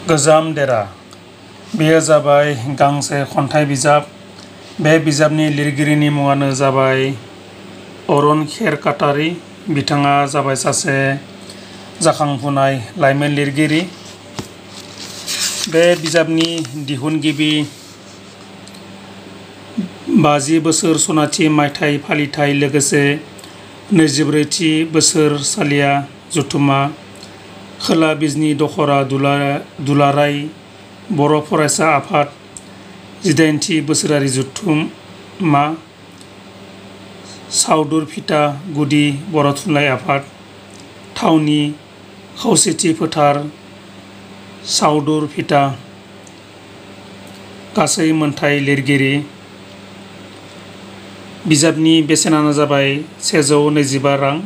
गोजाम देरा बेयो जाबाय गांसे खन्थाइ बिजाब। बे बिजाबनि लिरगिरिनि मुङानो जाबाय अरन खेरकातारी। बिथाङा जाबाय सासे जाखांफुनाय लाइमोन लिरगिरि। बे बिजाबनि दिहुनगिरि 50 बोसोर सनाथि मायथाइ फालिथाय लोगोसे 24थि बोसोरसालिया जथुम्मा खोला बिजनी दखरा दुलाराय बर' फरायसा आफाद 18थि बोसोरारि जथुम्मा सावदुर फिटा गुदि बर' थुनलाइ आफाद थावनि खौसेथि फोथार सावदुर फिटा गासै मोनथाय लिरगिरि। बिजाबनि बेसेनानो जाबाय 125 रां।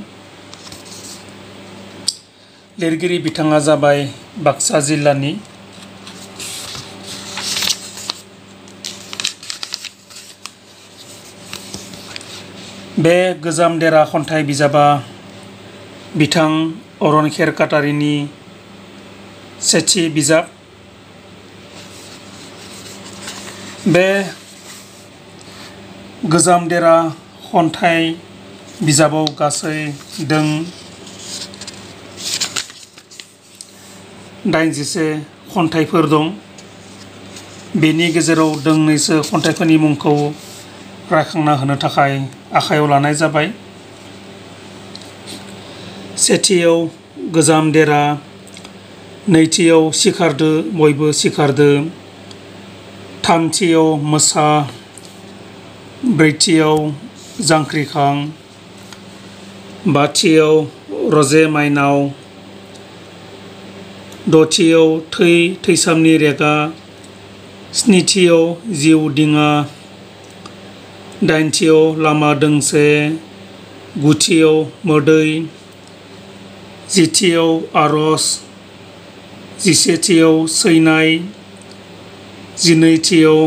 लिरगिरि बिथाङा जाबाय बाक्सा जिल्लानि। बे गोजाम देरा खन्थाइ बिजाबा बिथां अरन खेरकातारीनि सेथि बिजाब। बे गोजाम देरा खन्थाइ बिजाबाव गासै दों 81 खन्थाइफोर दं। बेनि गेजेराव दोंनैसो खन्थाइफोरनि मुंखौ रायखांना होनो थाखाय आखायाव लानाय जाबाय। सेथियाव गोजाम देरा, नैथियाव सिखारदो बयबो सिखारदो, थामथियाव मोसा, ब्रैथियाव जांख्रिखां, बाथियाव रजे माइनाव, दथियाव थै थैसामनि रेगा, स्निथियाव जिउ दिङा, दाइनथियाव लामा दोंसे, गुथियाव मोदै, जिथियाव आरज, जिसेथियाव सैनाय, जिनैथियाव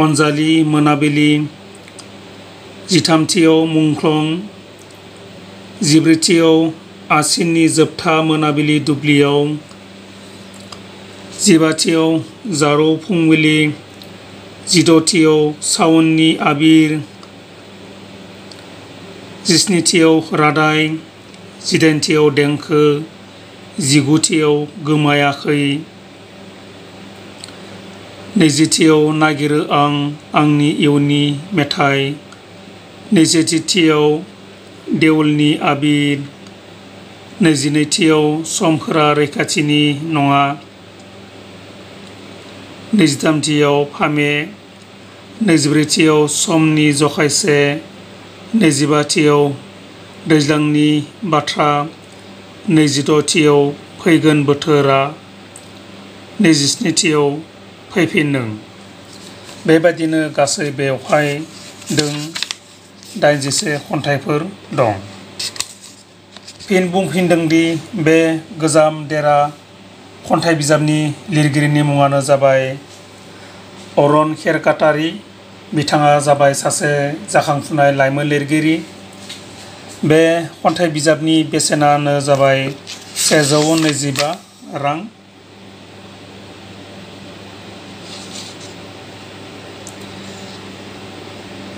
अनजालि मोनाबिलि, जिथामथियाव मुंख्लं, जिब्रैथियाव आसिननि जोबथा मोनाबिलि दुब्लियाव, जिबाथियाव जारौ फुंबिलि, जिद'थियाव सावननि आबिर, जिस्निथियाव रादाय, जिदाइनथियाव देंखो, जिगुथियाव गोमायाखै, नैजिथियाव नागिरो आं आंनि इयुननि मेथाइ, नैजिथियाव देउलनि आबिर, नैजिनैथियाव समफोरा रैखाथिनि नङा, नैजिथामथियाव फामे, नैजिब्रैथियाव समनि जखायसे, नैजिबाथियाव दैज्लांनि बाथ्रा, नैजिद'थियाव फैगोन बोथोरा, नैजिस्निथियाव फैफिन नों। बेबायदिनो गासै बेवहाय दों 81 खन्थाइफोर दं। फिन बुंफिनदोंदि बे गोजाम देरा खन्थाइ बिजाबनि लिरगिरिनि मुङानो जाबाय अरन खेरकातारी। बिथाङा जाबाय सासे जाखांफुनाय लाइमोन लिरगिरि। बे खन्थाइ बिजाबनि बेसेनानो जाबाय 125 रां।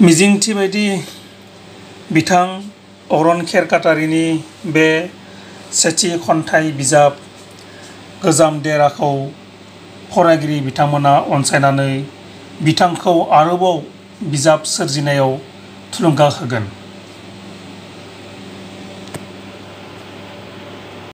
मिजिंथिबायदि बिथां अरन खेरकातारीनि बे सेथि खन्थाइ बिजाब गोजाम देराखौ फरायगिरि बिथांमोना अनसायनानै बिथांखौ आरोबाव बिजाब सोरजिनायाव थुलुंगा होगोन।